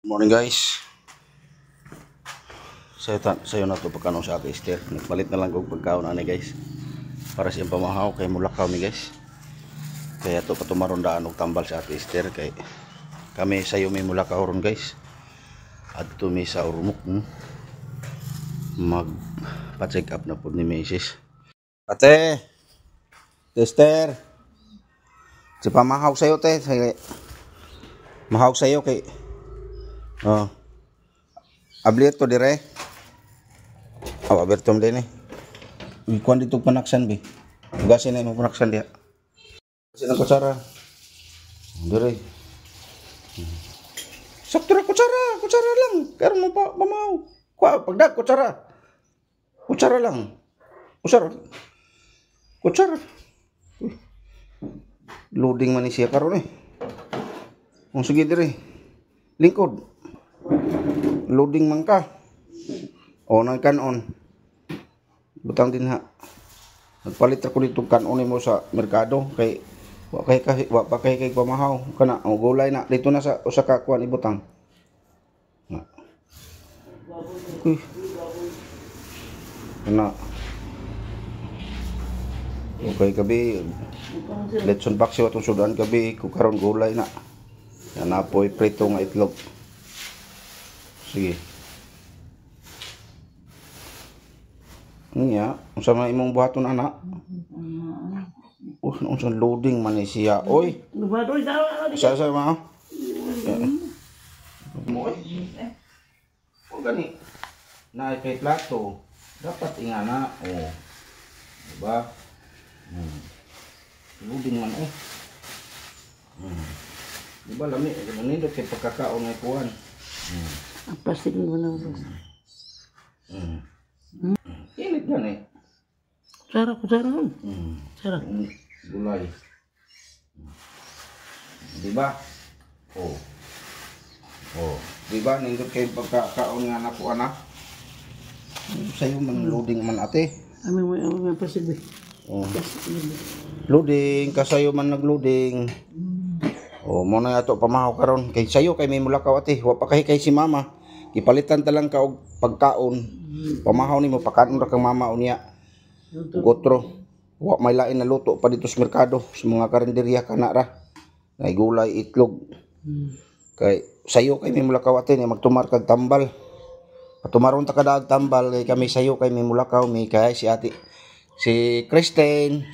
Morning, guys. Sayo na to pagkaon sa Ate Esther. Nagpalit na lang kog pagkaon ani, guys. Para sa iyang pamahaw kay mulakaw mi, guys. Kaya to patumaron daan og tambal sa Ate Esther kay kami sayo mi mulakaw ron, guys. Adto mi sa Ormoc, Mag pa-check up na pud ni Mrs. Ate Esther. Si pamahaw sayo, te. Mahaw sayo kay. Oh. Ablierto dire. Oh, aberto mo din eh. Ikuan dito panaksan bi. Ugasin na imong panaksan diha. Ugasin ang kutsara. Dire. Sakto ra kutsara, kutsara lang. Karon mo pa pamaw. Kuha pagdag kutsara. Kutsara lang. Kutsara. Kutsara. Loading man ni siya karon eh. Kung sige dire. Lingkod. Loading man ka. O nang kanon. Butang din ha. Nagpalit ra ko dito kanon mo sa merkado kay wa pa kay kay pamahaw kana o gulay na dito na sa usa ka kuan ibutang. Na. Uy. Na. Okay gabi. Letson paksiw atong sudan gabi ko karon gulay na. Yan na po'y prito nga itlog. Sige. Niya, unsa man imong buhaton, anak? Unsa loading man ni siya, oy. Sa sa ma. Mo eh. O gani. Na kay plato. Dapat ingana, oh. Diba? Loading man eh. Diba lami, nindot kay pagkakaon nga kuan. Ang plastic mo na. Init gani. Kutsara, kutsara. Kutsara. Gulay. Diba? Oh. Oh. Diba nindot kay pagkakaon nga nako, anak? Sayo man loading man, ate. Ami mo, ami mo plastic be. Oh. Plastic. Loading kasayo man nagloading. Oh, mo na ato pamahaw karon kay sayo kay may mulakaw, ate. Wa pa kay si mama. Gipalitan ta lang ka og pagkaon. Pamahaw nimo pakaon ra kang mama unya. Ug otro. Wa may lain na luto pa dito sa merkado sa mga karinderya kana ra. Nay gulay, itlog. Kay sayo kay may mulakaw, ate, ni magtumar kag tambal. Patumaron ta kada tambal kay kami sayo kay may mulakaw mi kay si ate si Kristen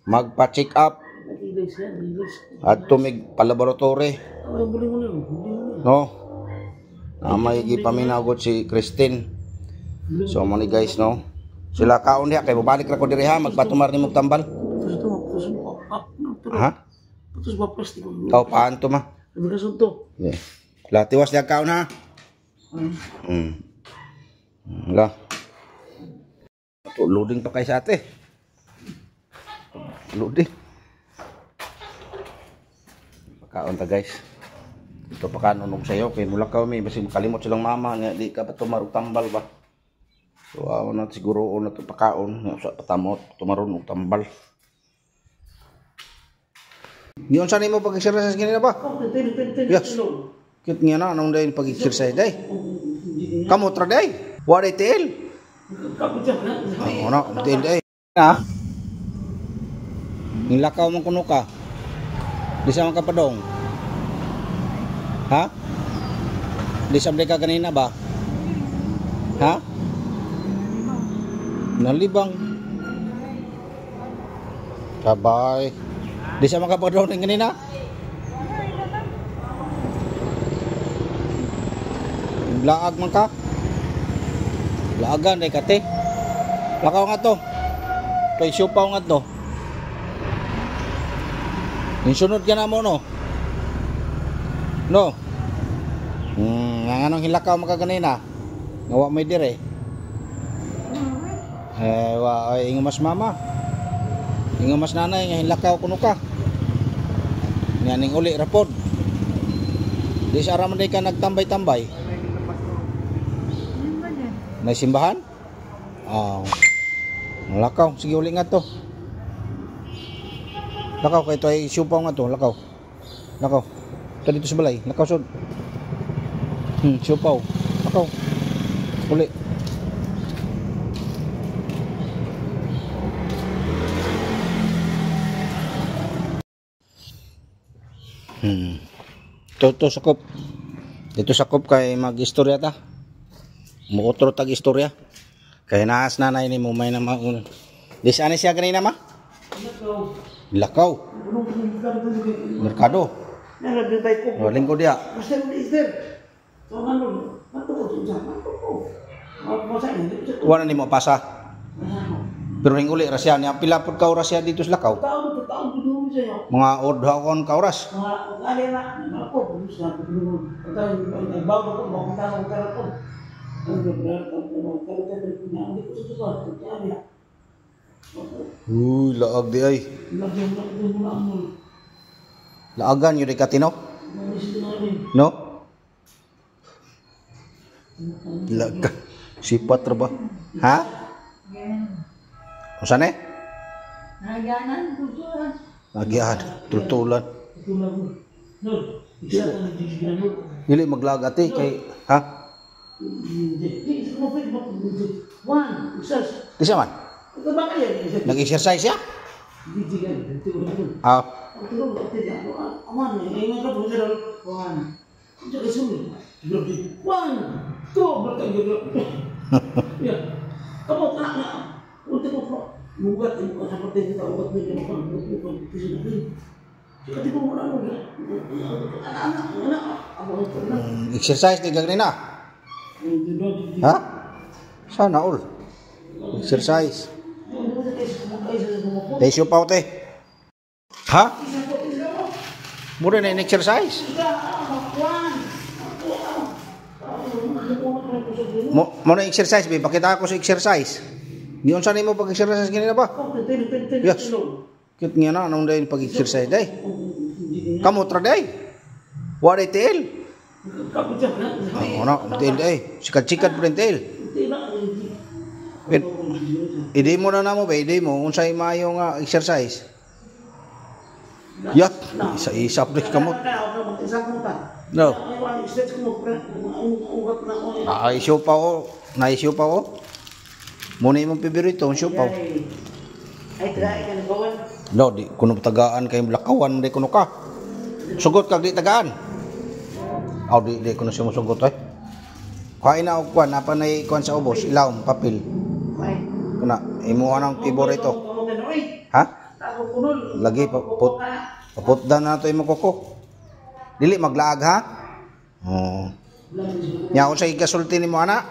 magpa-check up Ilis yan, ilis. at tumig pa laboratory. Ay, buli mo na. Buli mo na. No. Na may gipaminagot si Christine. So mo ni, guys, no. Sila kaon diha kay mobalik ra ko diri ha, magpatumar nimo tambal. Putos ito, putos mo. Ah, Ha? Putos ba plastic? Aw paan to ma. Sabi ka sunto. Yeah. La tiwas diha kaon ha. La. To loading pa kay sa ate. Loading. Pagkaon ta, guys. Ito pakanon og sayo kay mulakaw mi basig makalimot silang mama nga di ka pa tumarog tambal ba. So aw na siguro na to pakaon nga sa patamot tumaron og tambal. Giunsa nimo pag-exercise ganina ba? Yes. Kit nga na anong dayon pag-exercise day? Kamot ra day. Wa day tiil. Oh, no, tiil day. Ha? Nilakaw man kuno ka. Di sa man ka padong. Ha? Di sa ka kanina ba? Ha? Nalibang. Kabay. Di sa man ka padong kanina? Laag man ka? Laagan day kate. Lakaw nga to. Kay siupaw nga to. Yung sunod ka na mo, no? No? Nga anong hilakaw maka kanina? Nga wa may dire. Eh, wa ay ingo mas mama. Ingo mas nanay nga hilakaw kuno ka. Nga ning uli rapod. Di sa araman day ka nagtambay-tambay. May simbahan? Oh. Lakaw, sige uli nga to. Lakaw kay to ay siupaw nga to, lakaw. Lakaw. Ito dito sa balay, lakaw sud. Siupaw. Ako. Uli. To sakop. Dito sakop kay mag-istorya ta. Muotro tag istorya. Kay naas nanay ni mo may na maun. Dis ani siya ganina ma? Lakaw. Merkado. O, lingkod diya. Wala ni mo pasa. Pero ring uli ra siya niya pila pud ka oras siya dito sa Lakaw. Mga duha kon ka oras. Uy, laag di ay. Laagan yun di katino? No? Laga. Sipat ra ba? Ha? Usa ne? Naganan, kulturan. Nagyan, tultulan. Dili maglaag ate kay ha? Isa man? Nag-exercise siya? Ah. Exercise ni gagnina. Ha? Sana all. Exercise. Tesyo pa te. Ha? Mura na in-exercise. Mo na exercise be, pakita ako sa exercise. Giyon sa nimo pag-exercise ganina ba? Yes. Cute nga na anong dahil pag-exercise day. Kamot ra day. Wa day tiil. Oh, na, tiil day. Sikat-sikat pa rin tiil. Idi mo na namo ba, idi mo unsay maayo nga exercise. Yat, isa-isa pa kamot. No. Ay, siupaw ko. Naisiyo pa ko. Muna imong favorite ang siupaw. Ay, try ka na bawal. No, di kuno tagaan kay lakawan di kuno ka. Sugot kag di tagaan. Aw di di kuno siya mosugot ay. Kain na og kwan napa nay kwan sa ubos, ilawom papel. Kuna imuha ng favorito. Ha? Lagi paput paputdan na to imo kuko. Dili maglaag ha. Oh. Nya unsay ikasulti nimo ana?